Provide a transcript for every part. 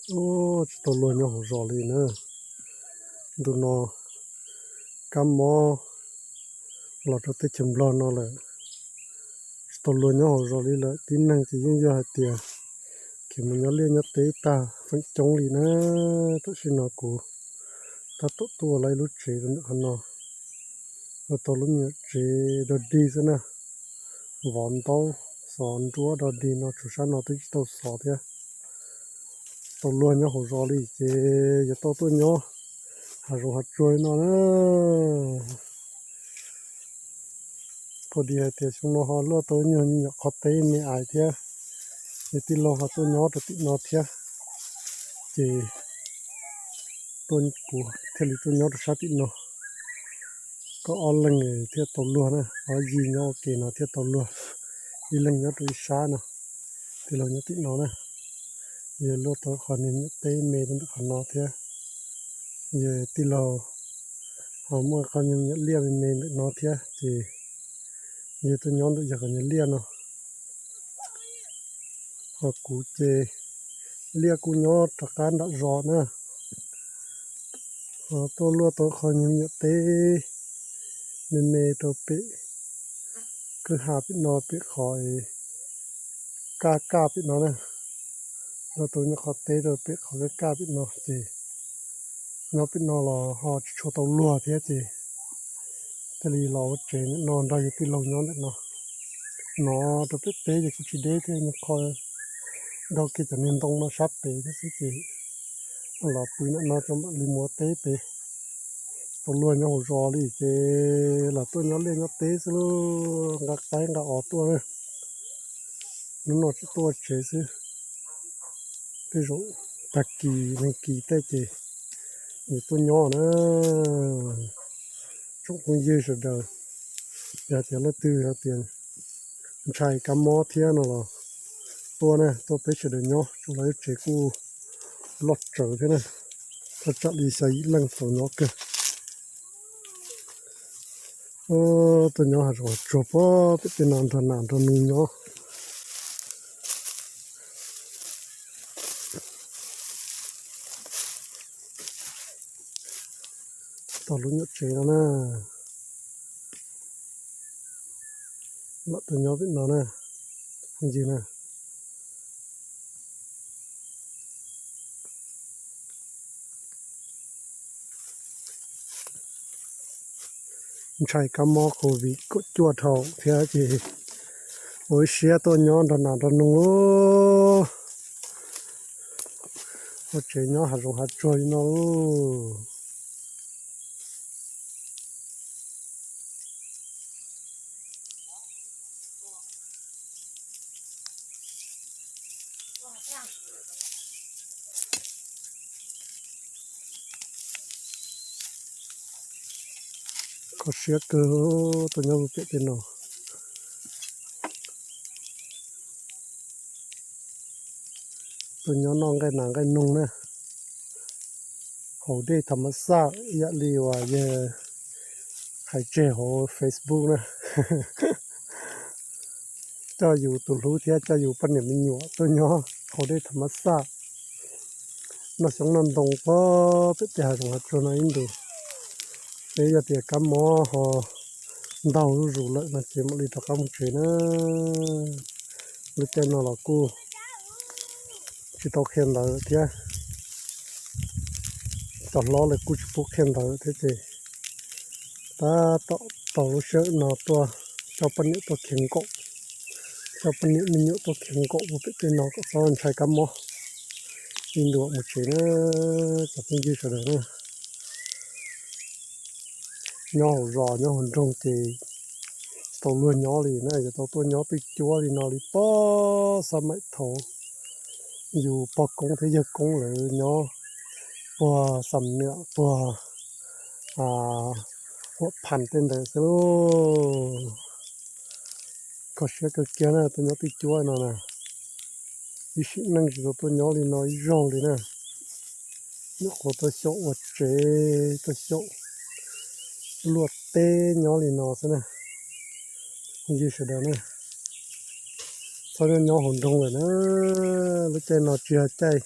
Ub, tsis tau luag nyob hauv zos li na. Ntu no kab mob los rau teb chaws Nplog no lawm, tsis tau luag nyob hauv zos li lawm. Tib neeg ces yeej yog hais tias khiav mus nyob liaj nyob teb tag feem coob li na. Tam sim no kuv tab tom tuaj ua lub tsev rau ntawm qhov no, ua tau lub me nyuam tsev dog dig xwb na, vov ntaub xov nruab dog dig no, tshuav sab no twb tsis tau xov thiab. Tau luag nyob hauv zos li ces yuav tau tuaj nyob hav zoov hav tsuag li no na. Pom dis hais tias xyoo no ho luaj tau ib nyuag me nyuam qhov teb me ais thiab, yog tij laug ho tuaj nyob rau tim no thiab, ces tuaj kuv thiaj li tuaj nyob rau sab tim no. Koj ob leeg thiaj tau luag na, ob yig nyob ua ke no thiaj tau luag, ib leeg nyob rau ib sab no, tij laug nyob tim no na. Yog luaj tau qhov niag me nyuam teb me rau ntawm qhov no thiab, yog tij laug ho muaj qhov niag me nyuam liaj me me ntawm no thiab ces yog tuaj nyob ntawm yog qhov niag liaj no. Ho kuv ces liaj kuj nyob rov qab nram zos na. Ho tuaj luaj tau qhov niag me nyuam teb me me rau pem kwj ha pem no, pem qhov kaj kaj pem no na. Luaj tau nyuag qhov teb rau pem qhov kaj kaj pem no ces nyob pem no los ho tsis tshua tau luag thiab ces thiaj li los ua tsev ntawm no nrog yog tij laug nyob ntawm no. No rau pem teb ces kuj tsis deb thiab, nyuag qho dhau kiag cov niag ntoo no sab pem thiab xwb ces los pw ntawm no tso mam li mus ua teb pem. Tau luag nyob hauv zos li ces los tuaj nyob liaj nyob teb xwb lauj, nqa qaib nqa os tuaj na. Hnub no tseem tuaj ua tsev xwb, tej zaum tag kis neeg kis tej ces yuav tuaj nyob na. Tsoom phooj ywg sawv daws, yog tias leej twg hais tias ntshai kab mob thiab no los tuaj na, tuaj peb sawv daws nyob, tsuas lawv tsev kuj loj tsawv thiab na, thaj tsam li xya yim leej tau nyob kawg. Tuaj nyob hav zoov hav tsuag pem tej no nrog nas nrog noog nyob. Tau lub nyuam tsev no na, lam tuaj nyob pem no na, phooj ywg na. Ntshai kab mob covid kaum cuaj dhau thiab ces ua ib siab tuaj nyob nrog nas nrog noog lauj. Ua tsev nyob hav zoov hav tsuag li no lauj. Kho siab kawg, tuaj nyob pem tej no, tuaj nyob noj nqaij nas nqaij noog na, haus dej tham mas xaj ib yam li uas yawg hais tseg hauv Facebook na. Coj yus tus hlub thiab coj yus poj niam me nyuam tuaj nyob haus dej tham mas xaj, noj xyoob noj ntoo pem tej hav zoov hav tsuag no ib ntus. Peb yog tias kab mob ho ntaug zuj zus lawm no ces mam li rov qab mus tsev na. Lub caij no los kuj tsis tau qhia ntawv thiab, cov hlob lawv kuj tsis pub qhia ntawv thiab ces tab tom tau lub sij hawm no tuaj coj poj niam tuaj khiav nkaum, coj poj niam me nyuam tuaj khiav nkaum ua pem tej no kom txhob ntshai kab mob. Ib ntus mus tsev na, cov phooj ywg sawv daws na. Nyob hauv zos nyob hauv nroog ces tau luag nyob li na, yuav tau tuaj nyob twj cuab li no li puag xab maim thaum yus pog koob thiab yawg koob lawv nyob puag xam niam puag huam phas tej ntawd xwb lauj. Kho siab kawg kiag na, tuaj nyob twj cuab no na. Ib sim neej tsis tau tuaj nyob li no ib zaug li na. Nyuam qhuav tuaj xyaum ua tsev, tuaj xyaum luaj teb nyob li no xwb na. Phooj ywg sawv daws na, txhob nyob nyob hauv nroog lawm na. Lub caij no tsis yog caij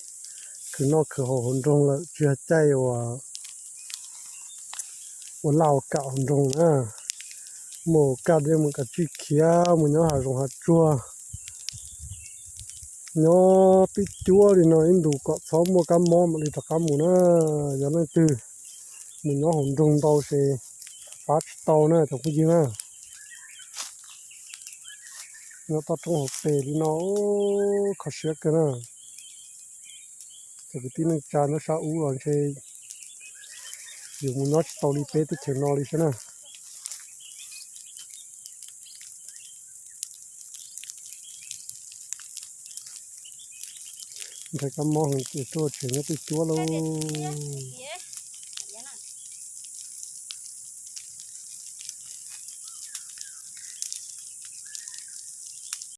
khwv noj khwv haus hauv nroog lawm, tsis yog caij uas ua laj ua kam hauv nroog na. Mus kaj dej mus kav tsij khiav mus nyob hav zoov hav tsuag, nyob twj cuab li no ib ntus kom txhob muaj kab mob mam li rov qab mus na. Yog leej twg mus nyob hauv nroog ntau ces pab tsis tau na cov phooj ywg na. Nyob toj roob hauv pes li no kho siab kawg na. Cov kwv tij neej tsa nyob sab ub los ntshe yuav mus nyob tsis tau li peb teb chaws no li saib na. Ntshai kab mob heev ces tuaj tsev nyob twj cuab lauj.